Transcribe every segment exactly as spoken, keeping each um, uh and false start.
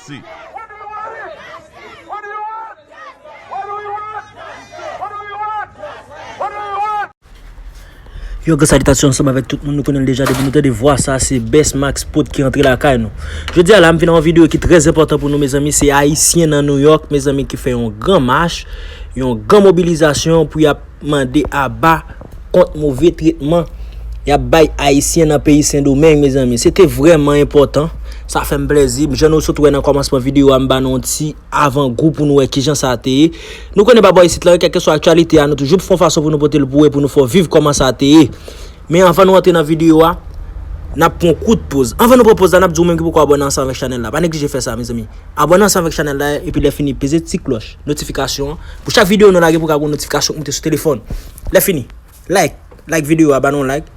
Yo, gran salitasyon ansanm avèk tout moun, nou konnen l deja, depi nou tande vwa sa, se Best Max Pot ki rantre lakay nou. Jodi a la, m vin ak yon videyo ki trè enpòtan pou nou, mezanmi, se Ayisyen nan New York, mezanmi, ki fè yon gran mach, yon gran mobilizasyon pou y ap mande aba kont move tretman y ap bay Ayisyen nan peyi Sendomeng, mezanmi. Se te vrèman enpòtan. Sa fè m plèzi. Jan nou sot wè nan kòmansman videyo a, m ba nou yon ti avangou pou nou wè kijan sa te ye. Nou konnen pa bò isit la, kèlkeswa aktyalite a, nou toujou fè yon fason pou nou pote l pou ou e pou nou fè w viv kòman sa te ye. Men anvan nou antre nan videyo a, n ap pran yon kout poz. Anvan nou pran poz la, n ap di ou menm ki poko abòne ansanm avèk chanèl la, pa neglije fè sa, mezanmi. Abòne ansanm avèk chanèl la, epi lè fini, peze ti klòch notifikasyon an pou chak videyo nou lage pou w ka gen yon notifikasyon k moute sou telefòn. Lè fini, like, like videyo a, ba nou yon like.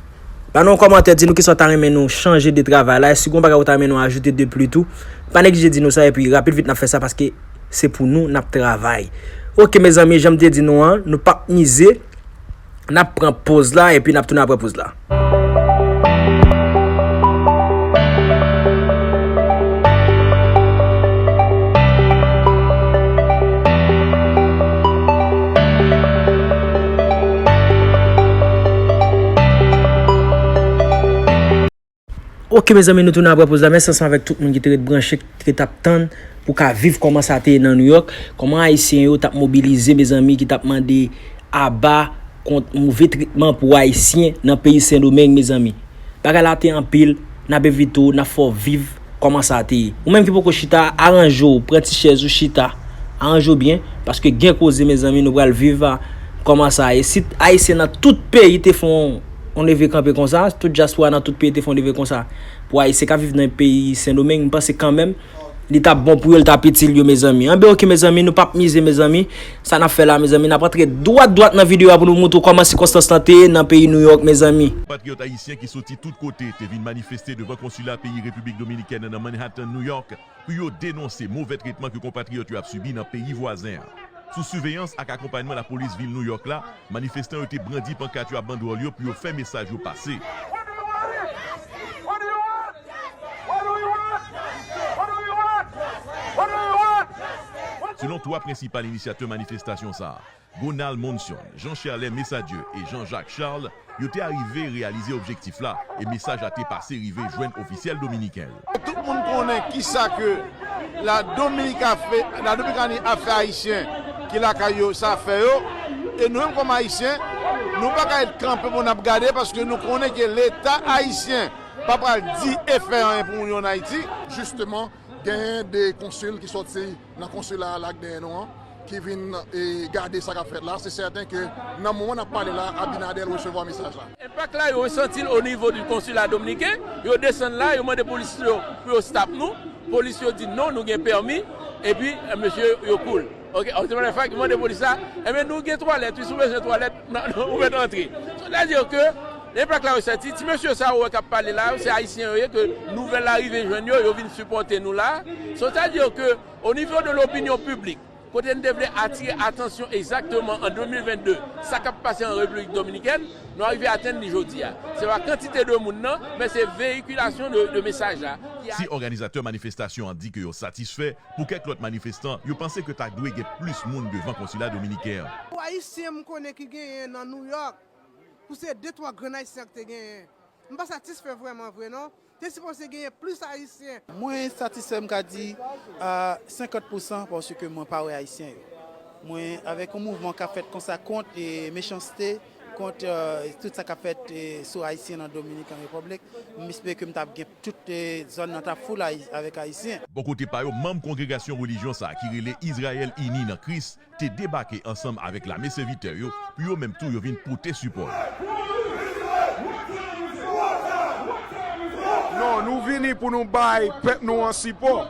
Ba nou yon kòmantè, di nou kisa w ta renmen nou chanje de travay la. Èske gen yon bagay ou ta renmen nou ajoute de plis tou? Pa neglije di nou sa, epi rapid vit n ap fè sa paske se pou nou n ap travay. Oke, mezanmi, jan m te di nou an, nou p ap mize. N ap pran poz la, epi n ap tounen apre poz la. Oke, mezanmi, nou tounen apre poz la. Mèsi ansanm avèk tout moun ki te ret branche, ki te t ap tann pou ka viv kòman sa te ye nan New York. Kòman Ayisyen yo t ap mobilize, mezanmi, ki t ap mande aba kont move tretman pou Ayisyen nan peyi Sendomeng, mezanmi. Bagay la te anpil, n ap envite w, n ap fè w viv kòman sa te ye. Ou menm ki poko chita, aranje w, pran ti chèz ou chita, aranje w byen, paske gen koze, mezanmi, nou pral viv a, kòman sa ye. Si Ayisyen nan tout peyi te fè yon yon leve kanpe konsa, tout dyaspora nan tout peyi te fè yon leve konsa. Pou Ayisyen k ap viv nan peyi Sendomeng, m panse kanmenm, li t ap bon pou yo, li t ap itil yo, mezanmi. Anben, oke, mezanmi, nou p ap mize, mezanmi. Sa n ap fè la, mezanmi, n ap antre dwat, dwat nan videyo a pou nou montre w kòman sikonstans lan te ye nan peyi New York, mezanmi. Konpatriyòt ayisyen ki soti tout kote te vin manifeste devan konsila peyi Repiblik Dominikèn nan Manhattan, New York, pou yo denonse move tretman ke konpatriyòt yo ap sibi nan peyi vwazen an. Sou siveyans ak akonpaynman lapolis vil New York la, manifestan yo te brandi pankat yo ak bandwòl yo pou yo fè mesaj yo pase. Selon twa prensipal inisyatè manifestasyon sa a, Gonald Monson, Jean Cherlet Mesadieu e Jean Jacques Charles, yo te arive reyalize objektif la e mesaj la te pase rive jwenn ofisyèl dominiken yo. Tout moun konnen kisa ke la Dominika fè, la Dominikani ap fè Ayisyen ki lakay yo, sa fè yo. E nou menm kòm Ayisyen, nou pa ka ret kanpe pou n ap gade paske nou konnen ke Leta ayisyen pa pral di e fè anyen pou moun yo an Ayiti. Jisteman, genyen de konsil ki sòti nan konsila a la k dèyè nou an, ki vin, e, gade sa k ap fèt la. Se sèten ke nan moman n ap pale la, Abinader resevwa mesaj la. Enpak la, yo resanti l o nivo di konsila dominiken. Yo desann la, yo mande polis yo pou yo stop nou. Polis yo di non, nou gen pèmi. Epi, e, mesye yo cool. Oke, as a matter of fact, yo mande polis la, enben, nou gen twalèt, wi, si w bezwen twalèt, ou mèt antre. Sètadi ke enpak la resanti, ti mesye sa ou wè k ap pale la, se Ayisyen yo ye, ke nouvèl la rive jwenn yo, yo vin sipòte nou la. Sètadi ke o nivo de lopinyon piblik, kote n te vle atire atansyon egzakteman an de mil vennde, sa k ap pase an Repiblik Dominikèn, nou arive atenn li jodi a. Se pa kantite de moun nan, men se veyikilasyon de, de mesaj la. Si òganizatè manifestasyon an di ke yo satisfè, pou kèk lòt manifestan, yo panse ke ta dwe gen plis moun devan konsila dominiken an. Pou Ayisyen m konnen ki genyen nan New York, pou se de twa grenn Ayisyen k te genyen. M pa satisfè vrèman vre non. Te sipoze genyen plis Ayisyen. Mwen satisfè, m ka di, a senkant pousan paske mwen pa wè Ayisyen yo. Mwen, avèk yon mouvman k ap fèt konsa kont, e, mechanste, kont, e, tout sa k ap fèt, e, sou Ayisyen nan Dominican Republic, m espere ke m t ap gen tout, e, zòn nan t ap full Ayi-, avèk Ayisyen. Bò kote pa yo, manm kongregasyon relijyon sa a ki rele Izrayèl Ini nan Kris te debake ansanm avèk lame sèvitè yo, pou yo menm tou yo vin pote sipò yo. Non, nou vini pou nou bay pèp nou an sipò.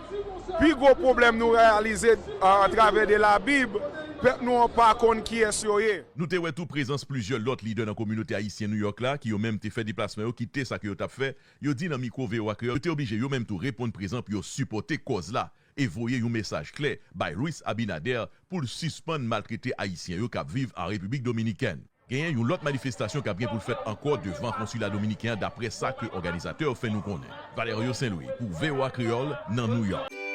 Pi gwo pwoblèm nou reyalize, a, atravè de Labib, pèp nou an pa konn kiyès yo ye. Nou te wè tou prezans plizyè lòt lidè nan kominote ayisyen New York la, ki yo menm te fè deplasman yo kite sa ke yo t ap fè, yo di nan mikwo V O A Kreyòl, yo te oblije yo menm tou reponn prezan pou yo sipòte kòz la e voye yon mesaj klè bay Luis Abinader pou l sispann maltrete Ayisyen yo k ap viv an Repiblik Dominikèn. Genyen yon lòt manifestasyon k ap gen pou l fèt ankò devan konsila dominiken an, daprè sa ke òganizatè yo fè nou konnen. Valerio Saint Louis pou V O A Kreyòl nan New York.